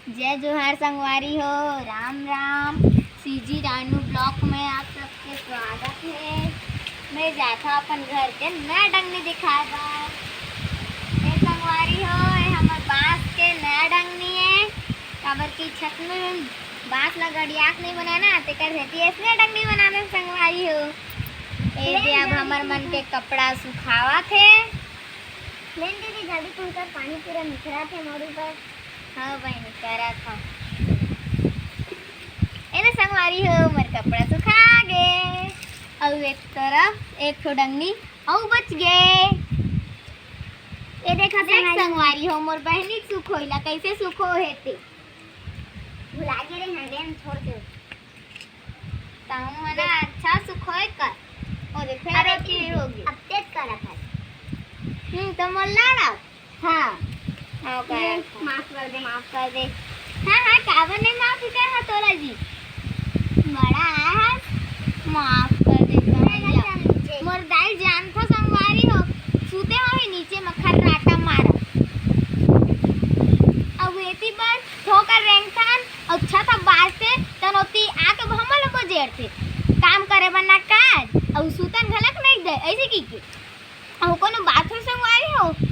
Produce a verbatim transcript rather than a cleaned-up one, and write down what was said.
जय जोहार संगवारी हो, राम राम। सीजी रानू ब्लॉग में आप सबके स्वागत है। मैं जाथा अपन घर के नया डंगनी दिखाए बर। ए संगवारी हो, ए हमर बांस के नया डंगनी है, काबर की छत में बांस ला गड़िया के नहीं बनाना, तेकर सेती ऐसने डंगनी बनाना संगवारी हो। ए दे अब हमर मन के कपड़ा सुखावत है। लेन दीदी, जल्दी तुमकर पानी पूरा निखरत है मोर ऊपर। हाँ बहिनी, करत हव। ए दे संगवारी हो, मोर कपड़ा सुखा गे। अउ एक तरफ एक ठो डंगनी अउ बच गे। ए देखा देख संगवारी हो, मोर बहिनी के सुखोई ला कैसे सुखो हे ते। भुला गे रे, हंडे में छोड़ के। ताहू मना अच्छा सुखोय कर। ओ दे, फेर अबे अति हो गे। अब तेज करत हस। हम्म, तो मोर लाड़ा। हाँ। हाँ, ये करत हस। माफ कर दे, माफ कर दे। हाँ, हाँ, काबर नहीं माफ कर, हाँ, तोला जी। बड़ा आया हस, माफ कर दे, नहीं, नहीं, भैया। नहीं, नहीं। मोर दाई जानथो संगवारी हो, सूते हो ही नीचे म खर्राटा मारा। अब एती बर ठोकर रेंगथन, अउ छत ह बाजथे, तन ओती आके हमन ल बजेरथे। काम करे बर ना काज, अउ सुतन घलक नइ दे, अइसे कहिके। अउ कोनो बात हो संगवारी हो,